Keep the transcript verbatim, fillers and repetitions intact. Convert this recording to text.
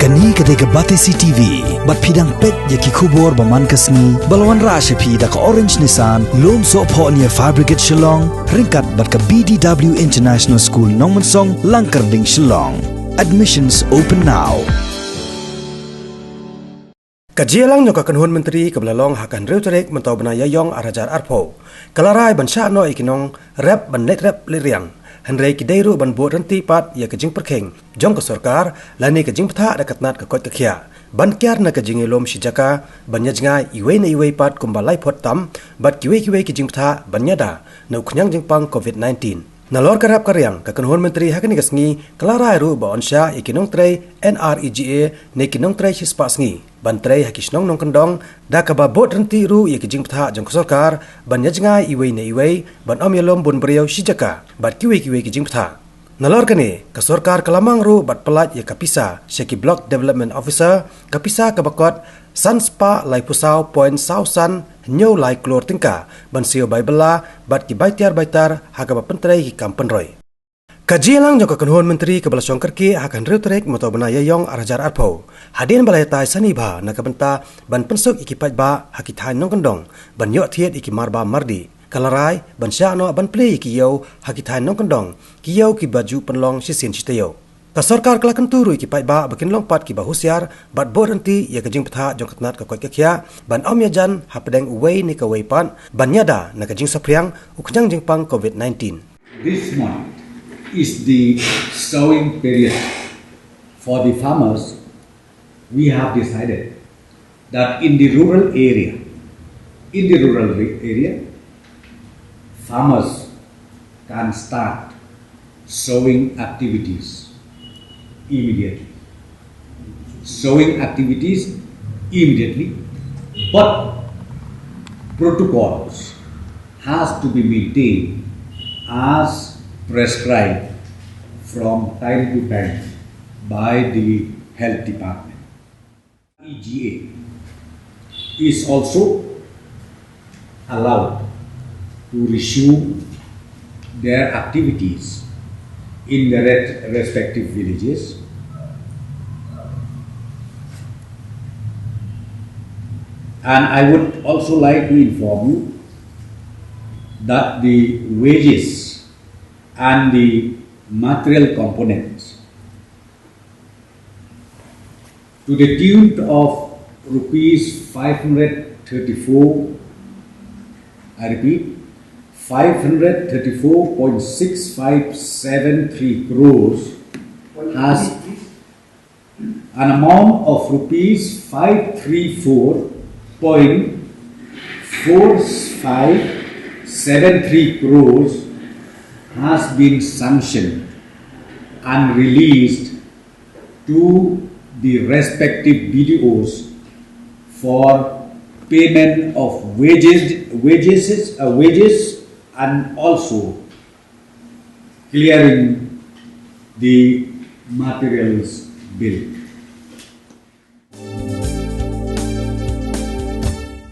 Kane ka dei ka Batesi T V, bad phi dang peit ïa ki khubor ba man ka sngi, ba la wanrah sha phi da ka Orange Nissan, Lumsohphoh near Fire Brigade Shillong, ryngkat bad ka B D W International School Nongmensong, Langkyrding, Shillong. Admissions open now. Ka jingïalang jong ka kynhun myntri kaba la long ha ka hynriew tarik mynta u bnai Ïaïong arhajar arphew, ka la rai ban shah noh ïa ki nongrep ban leit rep leit riang. Hynrei ki dei ruh ban bud ryntih pat ïa ka jingpyrkhing jong ka sorkar, lane ka jingbthah da ka tnat ka koit ka khiah, ban kiar na ka jingïalum shi jaka, ban ïajngai iwei na iwei pat kumba lai phut tam, bad kiwei kiwei ki jingphah ban ïada na u khñiang jingpang covid nineteen. Nalor ka rep ka riang, ka kynhun myntri ha kane ka sngi ka la rai ruh ba yn shah ïa ki nongtrei N R E G A ne ki nongtrei shispah sngi ban trei ha ki shnong nongkyndong, da kaba bud ryntih ruh ïa ki jingphah jong ka sorkar ban ïajngai iwei na iwei, ban ym ïalum bun briew shi jaka, bad kiwei kiwei ki jingphah. Nalor kane, ka sorkar ka la mang ruh bad pyllait ïa ka pisa sha ki Block Development Officer, ka pisa kaba kot san spah laiphew saw point saw san hynñiew lai klur tyngka, ban siew bai bylla bad ki bai tiar bai tar ha kaba pyntrei ki kam pynroi. Ka jingïalang jong ka kynhun myntri kaba la shong kyrkieh ha ka hynriew tarik mynta u bnai Ïaïong arhajar arphew, hadien ba la ïatai sani bha na ka bynta ban pynsuk ïa ki paidbah ha ki thaiñ nongkyndong ban ïoh thied ïa ki marbam mardih, ka la rai ban shah noh ban plie ïa ki ïew ha ki thaiñ nongkyndong, ki ïew kiba ju pynlong shisien shi taïew. Ka sorkar ka la kyntu ruh ïa ki paidbah ba kin long pat kiba husiar bad bud ryntih ïa ka jingphah jong ka tnat ka koit ka khiah, ban ym ïajan hapdeng uwei ne kawei pat, ban ïada na ka jingsaphriang u khñiang jingpang covid nineteen. This month is the sowing period for the farmers. We have decided that in the rural area, in the rural re-, area, farmers can start sowing activities immediately. Sowing activities immediately, but protocols has to be maintained as prescribed from time to time by the health department. E G A is also allowed to resume their activities in their ret-, respective villages. And I would also like to inform you that the wages and the material components to the tune of rupees five hundred thirty-four, I repeat, five hundred thirty-four point six five seven three crores has an amount of rupees five three four point four five seven three crores has been sanctioned and released to the respective B D Os for payment of wages, wages, uh, wages, and also clearing the materials bill.